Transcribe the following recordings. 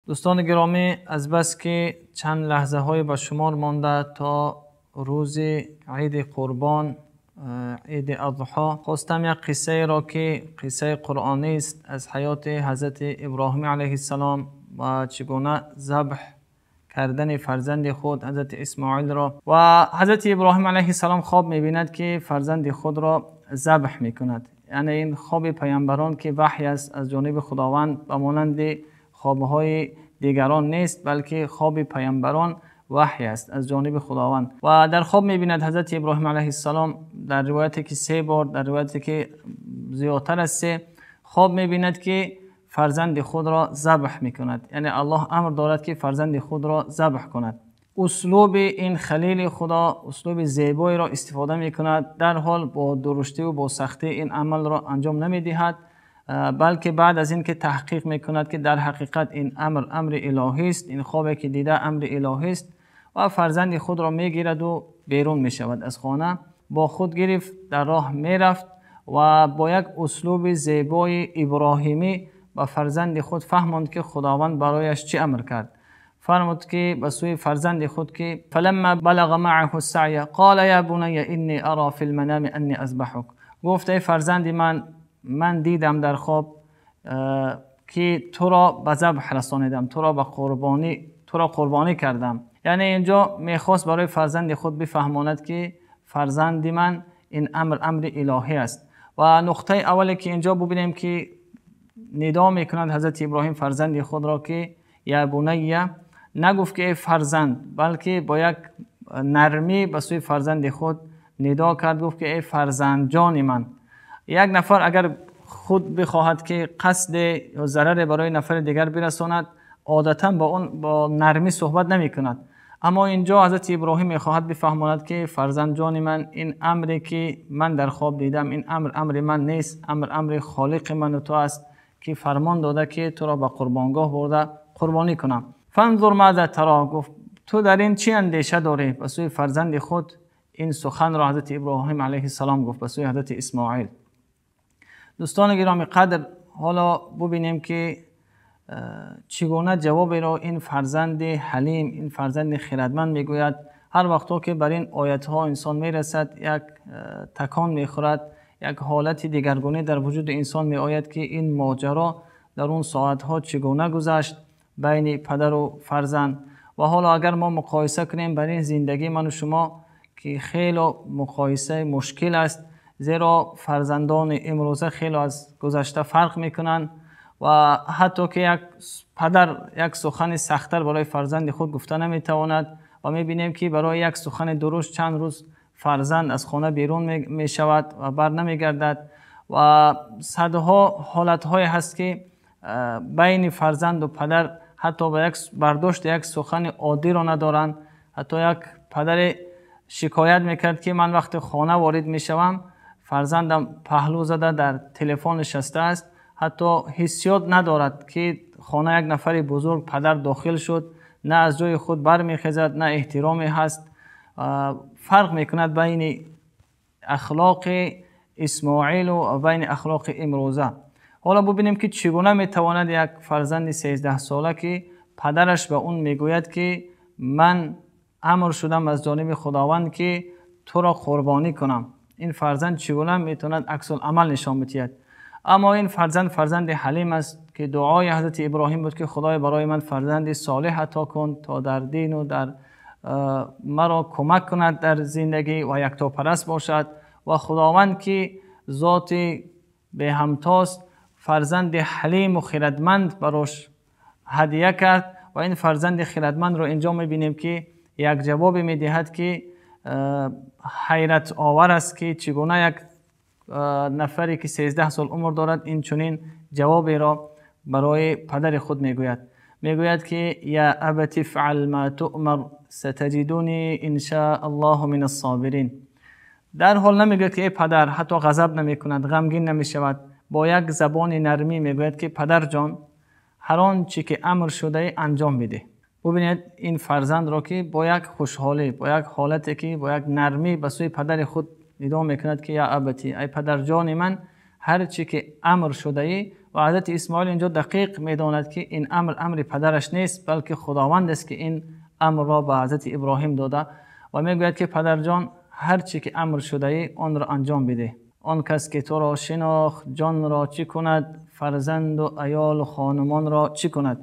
Дӯстони гиромӣ, аз бас ки чанд лаҳзаҳое ба шумор монда то рӯзи Иди Қурбон, Иди Азҳо, хостам як қиссаеро, ки қиссаи қуръонӣ аст, аз ҳаёти Ҳазрати Иброҳим алайҳиссалом ва чӣ гуна забҳ кардани фарзанди худ Ҳазрати Исмоилро. Ва Ҳазрати Иброҳим алайҳиссалом хоб мебинад, ки фарзанди худро забҳ мекунад. Яъне ин хоби паёмбарон, ки ваҳй аст аз ҷониби Худованд, ба монанди хобҳои дигарон нест, балки хоби паёмбарон ваҳй аст аз ҷониби Худованд. Ва дар хоб мебинад Ҳазрати Иброҳим алайҳиссалом, дар ривояте ки се бор, дар ривояте ки зиёдтар аз се хоб мебинад, ки фарзанди худро забҳ мекунад. Яъне Аллоҳ амр дорад, ки фарзанди худро забҳ кунад. Услуби ин Халили Худо услуби зебоеро истифода мекунад. Дар ҳол бо дурӯштӣ ва бо сахтӣ ин амалро анҷом намедиҳад, балки баъд аз инки таҳқиқ мекунад, ки дар ҳақиқат ин амр амри илоҳӣ аст, ин хобе ки дида амри илоҳӣ аст, ва фарзанди худро мегирад ва берун мешавад аз хона, бо худ гирифт, дар роҳ мерафт ва бо як услуби зебои иброҳимӣ ба фарзанди худ фаҳмонд, ки Худованд барояш чӣ амр кард. Фармуд, ки ба сӯи фарзанди худ, ки فلما بلغ معه السعي قال يا بني إني أرى في المنام أني أذبحك. گفت ای فرزند من، من دیدم در خواب که تو را به ذبح رسانیدم، تو را به قربانی، تو را قربانی کردم. یعنی اینجا میخواست برای فرزند خود بفهماند که فرزند من، این امر امر الهی است. و نقطه اولی که اینجا ببینیم که ندا میکند حضرت ابراهیم فرزند خود را که یا بنی، نگفت که ای فرزند، بلکه با یک نرمی به سوی فرزند خود ندا کرد، گفت که ای فرزند جان من. یک نفر اگر خود بخواهد که قصد یا ضرر برای نفر دیگر برساند، عادتا با اون با نرمی صحبت نمی کند. اما اینجا حضرت ابراهیم میخواهد بفهماند که فرزند جان من، این امری که من در خواب دیدم، این امر امر من نیست، امر امر خالق من و تو است که فرمان داده که تو را به قربانگاه برده قربانی کنم. فانظر ماذا ترى، گفت تو در این چی اندیشه داری؟ به سوی فرزند خود این سخن را حضرت ابراهیم علیه السلام گفت، به سوی حضرت اسماعیل. دوستان گرامی قدر، حالا ببینیم که چگونه جواب را این فرزند حلیم، این فرزند خردمند میگوید. هر وقت که بر این آیت ها انسان میرسد، یک تکان میخورد، یک حالت دیگرگونه در وجود انسان میآید که این ماجرا در اون ساعت ها چگونه گذشت بین پدر و فرزند. و حالا اگر ما مقایسه کنیم بر این زندگی من و شما، که خیلی مقایسه مشکل است، زیرا فرزندان امروزه خیلی از گذشته فرق میکنند و حتی که یک پدر یک سخن سخت‌تر برای فرزند خود گفته نمیتواند و میبینیم که برای یک سخن درشت چند روز فرزند از خانه بیرون میشود و بر نمیگردد و صدها حالتهای هست که بین فرزند و پدر حتی به یک برداشت یک سخن عادی را ندارند. حتی یک پدر شکایت میکرد که من وقتی خانه وارد میشوم، فرزندم پهلو زده در تلفن نشسته است، حتی حسیات ندارد که خانه یک نفر بزرگ پدر داخل شد، نه از جای خود برمیخیزد، نه احترامی هست. فرق میکند بین اخلاق اسماعیل و بین اخلاق امروزه. حالا ببینیم که چگونه میتواند یک فرزند 13 ساله که پدرش به اون میگوید که من امر شدم از جانب خداوند که تو را قربانی کنم، این فرزند چگونه میتواند عکس العمل نشان بدهد. اما این فرزند فرزند حلیم است که دعای حضرت ابراهیم بود که خدای برای من فرزند صالح عطا کن تا در دین و در مرا کمک کند در زندگی و یکتاپرست باشد. و خداوند که ذات به همتاست، فرزند حلیم و خردمند براش هدیه کرد. و این فرزند خردمند رو اینجا میبینیم که یک جواب میدهد که حیرت آور است که چگونه یک نفری که 13 سال عمر دارد این چنین جوابی را برای پدر خود میگوید. میگوید که یا ابت افعل ما تؤمر ستجدنی ان شاء الله من الصابرین. در حال نمیگوید که ای پدر، حتی غضب نمیکند، غمگین نمیشود، با یک زبان نرمی میگوید که پدر جان، هر آنچه که امر شده انجام بده. ببینید این فرزند را که با یک خوشحالی، با یک حالتی که با یک نرمی به سوی پدر خود ندا میکند که یا ابتی، ای پدر جان من، هر چی که امر شده ای ва ҳазрати Исмоил инҷо дақиқ медонад, ки ин амр амри падараш нест, балки Худованд аст, ки ин амрро ба ҳазрати Иброҳим дода ва мегӯяд, ки падарҷон, ҳар чӣ ки амр шудаӣ, онро анҷом бидеҳ. Он кас ки туро шинохт, ҷонро чӣ кунад? Фарзанд ва аёл ва хонумонро чӣ кунад?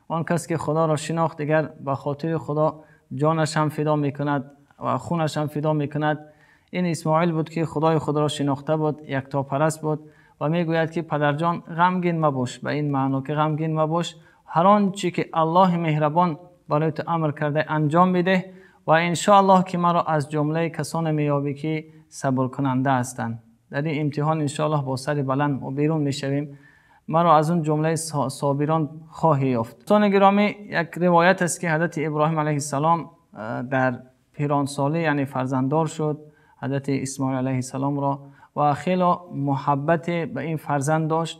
Он кас ки Худоро шинохт, дигар ба хотири Худо ҷонаш ҳам фидо мекунад ва хунаш ҳам фидо мекунад. Ин Исмоил буд, ки Худои худро шинохта буд, яктопараст буд ва мегӯяд, ки падарҷон, ғамгин мабош, ба ин маъно ки ғамгин мабош, ҳар он чӣ ки Аллоҳи меҳрабон барои ту амр карда, анҷом бидеҳ ва иншоаллоҳ ки маро аз ҷумлаи касоне меёбӣ, ки сабркунанда ҳастанд. Дар ин имтиҳон иншоаллоҳ бо сари баланд мо берун мешавем, маро аз он ҷумлаи собирон хоҳӣ ёфт. Дӯстони гиромӣ, як ривоят аст, ки ҳазрати Иброҳим алайҳиссалом дар пиронсолӣ, яъне фарзанддор шуд ҳазрати Исмоил алайҳиссаломро ва хеле муҳаббат ба ин фарзанд дошт.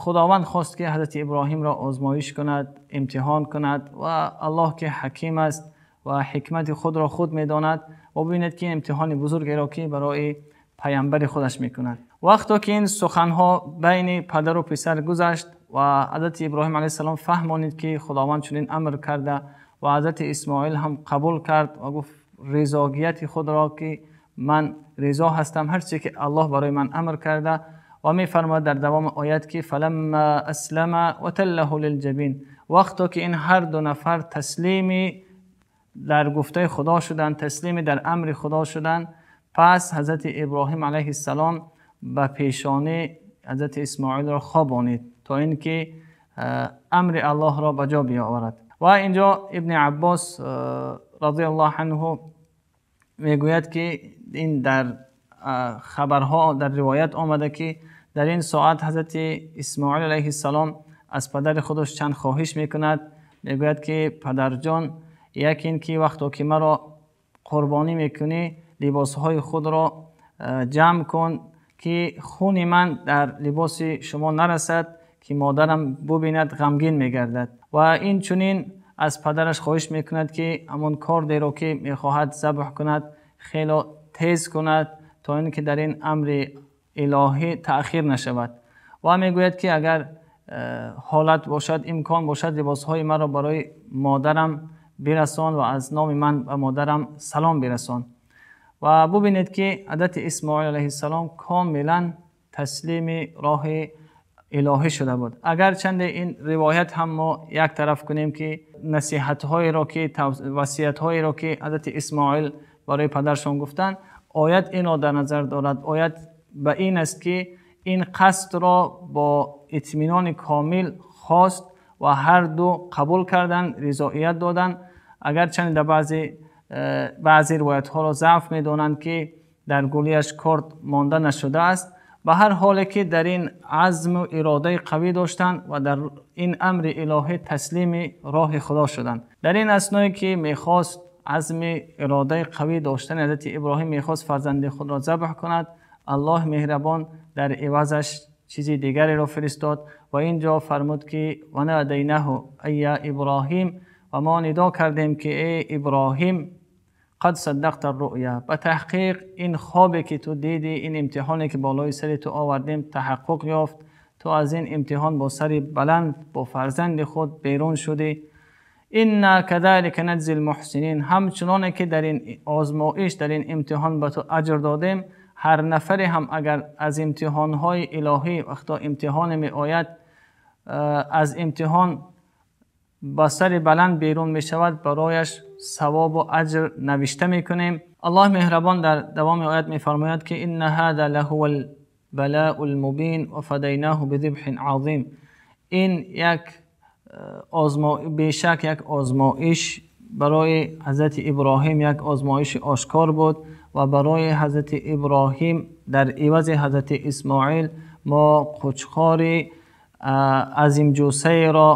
Худованд хост, ки ҳазрати Иброҳимро озмоиш кунад, имтиҳон кунад ва Аллоҳ ки ҳаким аст ва ҳикмати худро худ медонад ва бибинед, ки имтиҳони бузургеро ки барои паёмбари худаш мекунад. Вақте ки ин суханҳо байни падар ва писар гузашт ва ҳазрати Иброҳим алайҳиссалом фаҳмонид, ки Худованд чунин амр карда ва ҳазрати Исмоил ҳам қабул кард ва гуфт ризоияти худро, ки ман ризо ҳастам ҳар чӣ ки Аллоҳ барои ман амр карда. Ва мефармояд дар давоми оят, ки фаламма аслама ва таллаҳу лилҷабин, вақте ки ин ҳар ду нафар таслими дар гуфтаи Худо шуданд, таслими дар амри Худо шуданд, пас ҳазрати Иброҳим алайҳиссалом ба пешонии ҳазрати Исмоилро хобонид, то инки амри Аллоҳро ба ҷо биёварад. Ва инҷо Ибни Аббос разияллоҳу анҳу мегӯяд, ки ин дар хабарҳо, дар ривоят омада, ки дар ин соат ҳазрати Исмоил алайҳиссалом аз падари худаш чанд хоҳиш мекунад. Мегӯяд, ки падарҷон, яке ин ки вақте ки маро қурбонӣ мекунӣ, либосҳои худро ҷамъ кун, ки хуни ман дар либоси шумо нарасад, ки модарам бубинад, ғамгин мегардад. Ва ин чунин аз падараш хоҳиш мекунад, ки ҳамон кордеро ки мехоҳад забҳ кунад, хеле тез кунад, то инки дар ин амри илоҳӣ таъхир нашавад. Ва мегӯяд, ки агар ҳолат бошад, имкон бошад, либосҳои маро барои модарам бирасон ва аз номи ман ба модарам салом бирасон. Ва бубинед, ки ҳазрати Исмоил алайҳиссалом комилан таслими роҳи илоҳӣ шуда буд. Агарчанд ин ривоят ҳам мо як тараф кунем, ки насиҳатҳоеро ки васиятҳоеро ки ҳазрати Исмоил барои падарашон гуфтанд, оят инро дар назар дорад. Оят ба ин аст, ки ин қасдро бо итминони комил хост ва ҳар ду қабул карданд, ризоият доданд. Агарчанд дар баъзе ривоятҳоро заъф медонанд, ки дар гулӯяш корд монда нашудааст, ба ҳар ҳоле ки дар ин азм ва иродаи қавӣ доштанд ва дар ин амри илоҳӣ таслими роҳи Худо шуданд. Дар ин асное ки мехост азми иродаи қавӣ доштан ҳазрати Иброҳим мехост фарзанди худро забҳ кунад, Аллоҳ меҳрабон дар ивазаш чизи дигареро фиристод ва инҷо фармуд, ки ва надайнаҳу айя Иброҳим, ва мо нидо кардем, ки эй Иброҳим, қад саддақта ар-руъя, ба таҳқиқ ин хобе ки ту дидӣ, ин имтиҳоне ки болои сари ту овардем таҳаққуқ ёфт, ту аз ин имтиҳон бо сари баланд бо фарзанди худ берун шудӣ. Инна казалика наҷзил муҳсинин, ҳамчуноне ки дар ин озмоиш, дар ин имтиҳон ба ту аҷр додем, ҳар нафаре ҳам агар аз имтиҳонҳои илоҳӣ вақто имтиҳоне меояд, аз имтиҳон ба сари баланд берун мешавад, барояш савоб ва аҷр навишта мекунем. Аллоҳ меҳрабон дар давоми оят мефармояд, ки инна ҳаза лаҳувал балаул мубин ва фадайнаҳу бизибҳин азим. Ин як бешак як озмоиш барои ҳазрати Иброҳим, як озмоиши ошкор буд ва барои ҳазрати Иброҳим дар ивази ҳазрати Исмоил мо қучқори азимҷусаеро,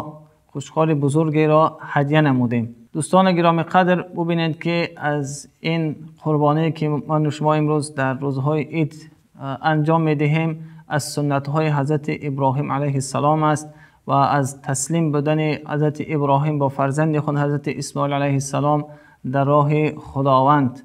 қучқори бузургеро ҳадя намудем. Дӯстони гиромӣ қадр, бубинед, ки аз ин қурбоние ки ман ва шумо имрӯз дар рӯзҳои ид анҷом медиҳем, аз суннатҳои ҳазрати Иброҳим алайҳиссалом аст ва аз таслим будани ҳазрати Иброҳим бо фарзанди худ ҳазрати Исмоил алайҳиссалом дар роҳи Худованд.